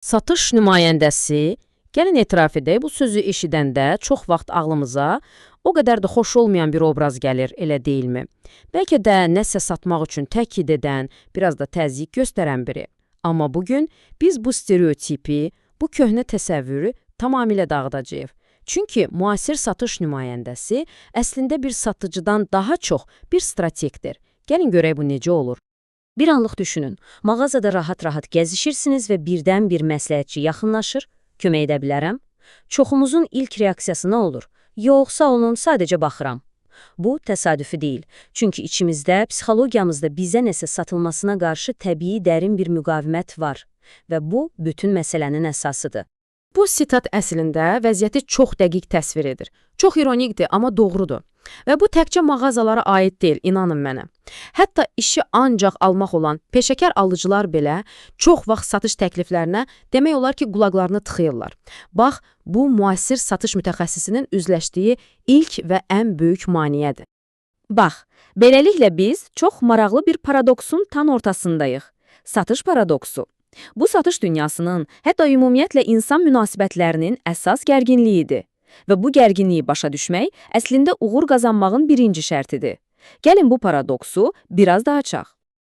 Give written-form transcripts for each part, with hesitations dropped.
Satış nümayəndəsi, gəlin etiraf edək, bu sözü eşidəndə çox vaxt ağlımıza o qədər də xoş olmayan bir obraz gəlir, elə deyilmi? Bəlkə də nəsə satmaq üçün təkid edən, biraz da təzyiq göstərən biri. Amma bugün biz bu stereotipi, bu köhnə təsəvvürü tamamilə dağıdacağıq. Çünki müasir satış nümayəndəsi əslində bir satıcıdan daha çox bir strategdir. Gəlin görək bu necə olur. Bir anlıq düşünün. Mağazada rahat-rahat gəzişirsiniz və birdən bir məsləhətçi yaxınlaşır, kömək edə bilərəm. Çoxumuzun ilk reaksiyası nə olur? Yox, sağ olun, sadəcə baxıram. Bu təsadüfi deyil. Çünki içimizdə, psixologiyamızda bizə nəsə satılmasına qarşı təbii dərin bir müqavimət var və bu bütün məsələnin əsasıdır. Bu sitat əslində vəziyyəti çox dəqiq təsvir edir. Çox ironikdir, amma doğrudur. Və bu təkcə mağazalara aid deyil, inanın mənə. Hətta işi ancaq almaq olan peşəkar alıcılar belə çox vaxt satış təkliflərinə demək olar ki, qulaqlarını tıxıyırlar. Bax, bu müasir satış mütəxəssisinin üzləşdiyi ilk və ən böyük maneədir. Bax, beləliklə biz çox maraqlı bir paradoksun tam ortasındayıq. Satış paradoksu. Bu satış dünyasının, hətta ümumiyyətlə insan münasibətlərinin əsas gərginliyidir. Və bu gərginliyi başa düşmək əslində uğur qazanmağın birinci şərtidir. Gəlin bu paradoksu biraz daha açaq.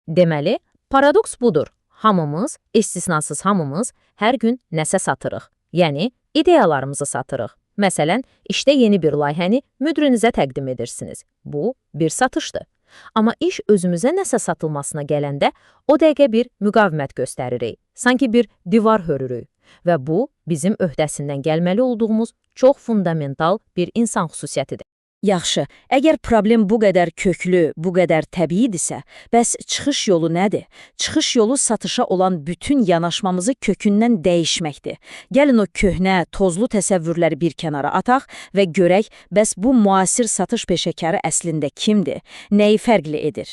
Deməli, paradoks budur. Hamımız, istisnasız hamımız hər gün nəsə satırıq. Yəni, ideyalarımızı satırıq. Məsələn, işdə yeni bir layihəni müdrünüzə təqdim edirsiniz. Bu, bir satışdır. Amma iş özümüzə nəsə satılmasına gələndə o dəqiqə bir müqavimət göstəririk. Sanki bir divar hörürük. Və bu, bizim öhdəsindən gəlməli olduğumuz çox fundamental bir insan xüsusiyyətidir. Yaxşı, əgər problem bu qədər köklü, bu qədər təbiidirsə, bəs çıxış yolu nədir? Çıxış yolu satışa olan bütün yanaşmamızı kökündən dəyişməkdir. Gəlin o köhnə, tozlu təsəvvürləri bir kənara ataq və görək, bəs bu müasir satış peşəkarı əslində kimdir? Nəyi fərqli edir?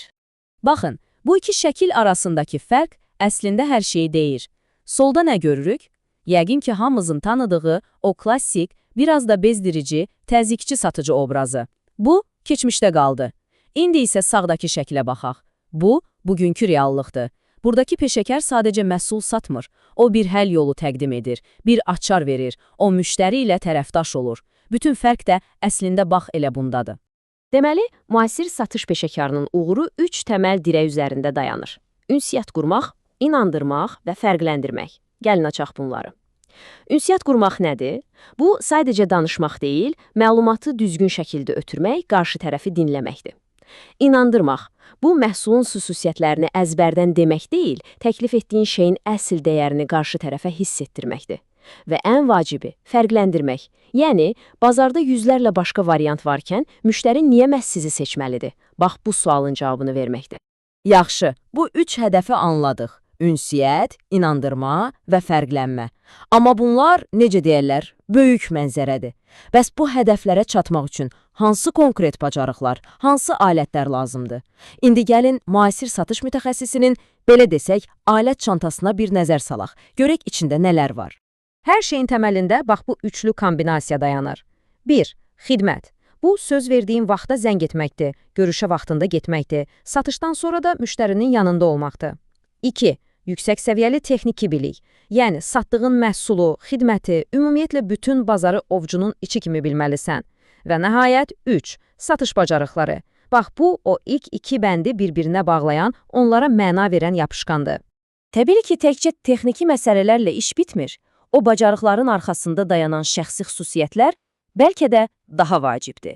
Baxın, bu iki şəkil arasındakı fərq əslində hər şeyi deyir. Solda nə görürük? Yəqin ki, hamımızın tanıdığı o klassik, biraz da bezdirici, təzyiqçi satıcı obrazı. Bu, keçmişdə qaldı. İndi isə sağdakı şəklə baxaq. Bu, bugünkü reallıqdır. Buradakı peşəkar sadəcə məhsul satmır. O bir həll yolu təqdim edir, bir açar verir, o müştəri ilə tərəfdaş olur. Bütün fərq də əslində bax elə bundadır. Deməli, müasir satış peşəkarının uğuru üç təməl dirək üzərində dayanır. Ünsiyyət qurmaq, inandırmaq və fərqləndirmək. Gəlin açaq bunları. Ünsiyyət qurmaq nədir? Bu, sadəcə danışmaq deyil, məlumatı düzgün şəkildə ötürmək, qarşı tərəfi dinləməkdir. İnandırmaq. Bu, məhsulun xüsusiyyətlərini əzbərdən demək deyil, təklif etdiyin şeyin əsl dəyərini qarşı tərəfə hiss etdirməkdir. Və ən vacibi, fərqləndirmək. Yəni, bazarda yüzlərlə başqa variant varkən, müştəri niyə məhz sizi seçməlidir? Bax, bu sualın cavabını verməkdir. Yaxşı, bu üç hədəfi anladıq. Ünsiyyət, inandırma və fərqlənmə. Amma bunlar, necə deyərlər, böyük mənzərədir. Bəs bu hədəflərə çatmaq üçün hansı konkret bacarıqlar, hansı alətlər lazımdır? İndi gəlin müasir satış mütəxəssisinin, belə desək, alət çantasına bir nəzər salaq. Görək içində nələr var. Hər şeyin təməlində bax bu üçlü kombinasiya dayanır. 1. Xidmət. Bu, söz verdiyin vaxta zəng etməkdir, görüşə vaxtında getməkdir, satışdan sonra da müştərinin yanında olmaqdır. 2. Yüksək səviyyəli texniki bilik. Yəni, satdığın məhsulu, xidməti, ümumiyyətlə bütün bazarı ovcunun içi kimi bilməlisən. Və nəhayət 3. Satış bacarıqları. Bax, bu, o ilk iki bəndi bir-birinə bağlayan, onlara məna verən yapışqandır. Təbii ki, təkcə texniki məsələlərlə iş bitmir. O bacarıqların arxasında dayanan şəxsi xüsusiyyətlər bəlkə də daha vacibdir.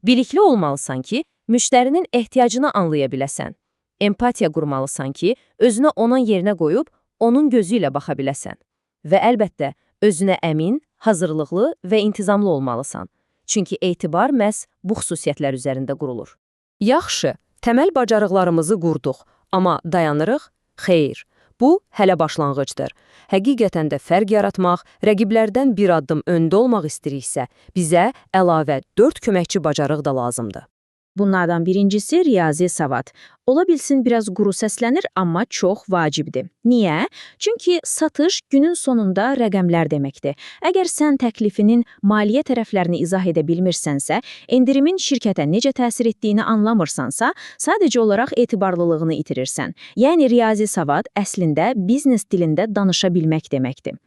Bilikli olmalısan ki, müştərinin ehtiyacını anlaya biləsən. Empatiya qurmalısan ki, özünü onun yerinə qoyub, onun gözü ilə baxa biləsən. Və əlbəttə, özünə əmin, hazırlıqlı və intizamlı olmalısan. Çünki etibar məhz bu xüsusiyyətlər üzərində qurulur. Yaxşı, təməl bacarıqlarımızı qurduq, amma dayanırıq? Xeyr. Bu, hələ başlanğıcdır. Həqiqətən də fərq yaratmaq, rəqiblərdən bir addım öndə olmaq istəyiriksə, bizə əlavə 4 köməkçi bacarıq da lazımdır. Bunlardan birincisi riyazi savad. Ola bilsin biraz quru səslənir, amma çox vacibdir. Niyə? Çünki satış günün sonunda rəqəmlər deməkdir. Əgər sən təklifinin maliyyə tərəflərini izah edə bilmirsənsə, endirimin şirkətə necə təsir etdiyini anlamırsansa, sadəcə olaraq etibarlılığını itirirsən. Yəni riyazi savad əslində biznes dilində danışa bilmək deməkdir.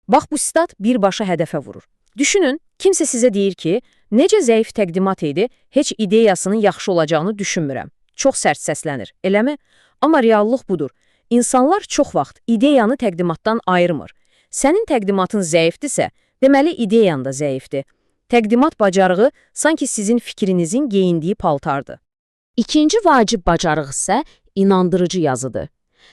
Bax bu sitat birbaşa hədəfə vurur. Düşünün, kimsə sizə deyir ki, necə zəif təqdimat idi, heç ideyasının yaxşı olacağını düşünmürəm. Çox sərt səslənir, eləmi? Amma reallıq budur. İnsanlar çox vaxt ideyanı təqdimatdan ayırmır. Sənin təqdimatın zəifdirsə, deməli ideyan da zəifdir. Təqdimat bacarığı sanki sizin fikrinizin geyindiyi paltardır. İkinci vacib bacarıq isə inandırıcı yazıdır.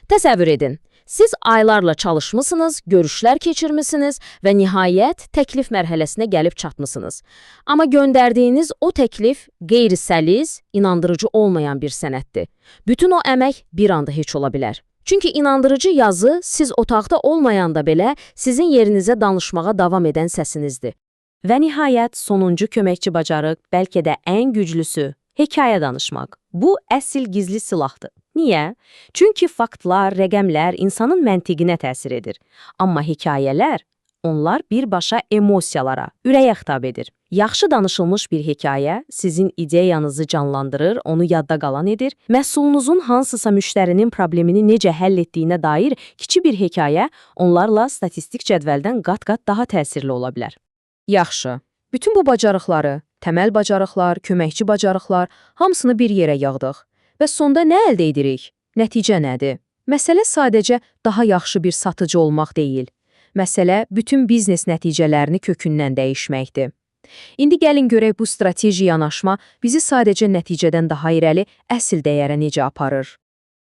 Təsəvvür edin, siz aylarla çalışmısınız, görüşlər keçirmisiniz və nihayət təklif mərhələsinə gəlib çatmısınız. Amma göndərdiyiniz o təklif qeyri-səlis, inandırıcı olmayan bir sənəddir. Bütün o əmək bir anda heç ola bilər. Çünki inandırıcı yazı siz otaqda olmayanda belə sizin yerinizə danışmağa davam edən səsinizdir. Və nihayət sonuncu köməkçi bacarıq, bəlkə də ən güclüsü, hekayə danışmaq. Bu əsl gizli silahdır. Niyə? Çünki faktlar, rəqəmlər insanın məntiqinə təsir edir. Amma hekayələr, onlar birbaşa emosiyalara, ürəyə xitab edir. Yaxşı danışılmış bir hekayə sizin ideyanızı canlandırır, onu yadda qalan edir. Məhsulunuzun hansısa müştərinin problemini necə həll etdiyinə dair kiçik bir hekayə onlarla statistik cədvəldən qat-qat daha təsirli ola bilər. Yaxşı. Bütün bu bacarıqları, təməl bacarıqlar, köməkçi bacarıqlar, hamısını bir yerə yığdıq. Və sonda nə əldə edirik? Nəticə nədir? Məsələ sadəcə daha yaxşı bir satıcı olmaq deyil. Məsələ bütün biznes nəticələrini kökündən dəyişməkdir. İndi gəlin görək bu strateji yanaşma bizi sadəcə nəticədən daha irəli əsl dəyərə necə aparır.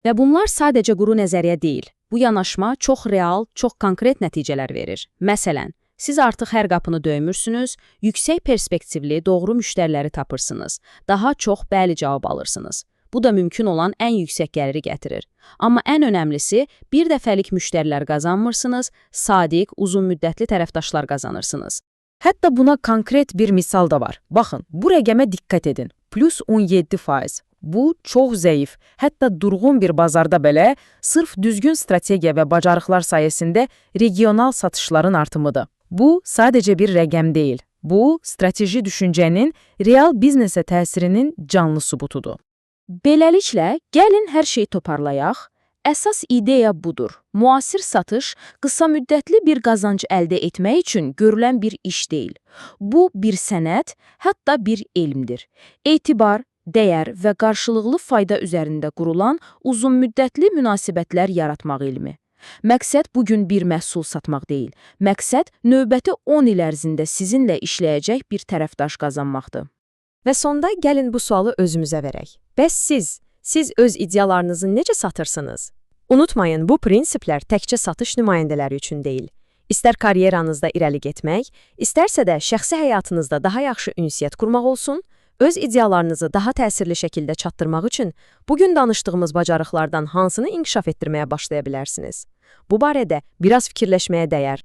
Və bunlar sadəcə quru nəzəriyyə deyil. Bu yanaşma çox real, çox konkret nəticələr verir. Məsələn, siz artıq hər qapını döymürsünüz, yüksək perspektivli, doğru müştəriləri tapırsınız, daha çox bəli cavab alırsınız. Bu da mümkün olan ən yüksək gəliri gətirir. Amma ən önəmlisi, bir dəfəlik müştərilər qazanmırsınız, sadiq, uzunmüddətli tərəfdaşlar qazanırsınız. Hətta buna konkret bir misal da var. Baxın, bu rəqəmə diqqət edin. Plus 17%. Bu çox zəif, hətta durğun bir bazarda belə sırf düzgün strategiya və bacarıqlar sayəsində regional satışların artımıdır. Bu sadəcə bir rəqəm deyil. Bu, strateji düşüncənin real biznesə təsirinin canlı sübutudur. Beləliklə, gəlin hər şeyi toparlayaq. Əsas ideya budur. Müasir satış qısa müddətli bir qazanc əldə etmək üçün görülən bir iş deyil. Bu bir sənət, hətta bir elmdir. Etibar, dəyər və qarşılıqlı fayda üzərində qurulan uzunmüddətli münasibətlər yaratmaq elmi. Məqsəd bugün bir məhsul satmaq deyil. Məqsəd növbəti 10 il ərzində sizinlə işləyəcək bir tərəfdaş qazanmaqdır. Və sonda gəlin bu sualı özümüzə verək. Bəs siz öz ideyalarınızı necə satırsınız? Unutmayın, bu prinsiplər təkcə satış nümayəndələri üçün deyil. İstər karyeranızda irəli getmək, istərsə də şəxsi həyatınızda daha yaxşı ünsiyyət qurmaq olsun, öz ideyalarınızı daha təsirli şəkildə çatdırmaq üçün bugün danışdığımız bacarıqlardan hansını inkişaf etdirməyə başlaya bilərsiniz? Bu barədə biraz fikirləşməyə dəyər.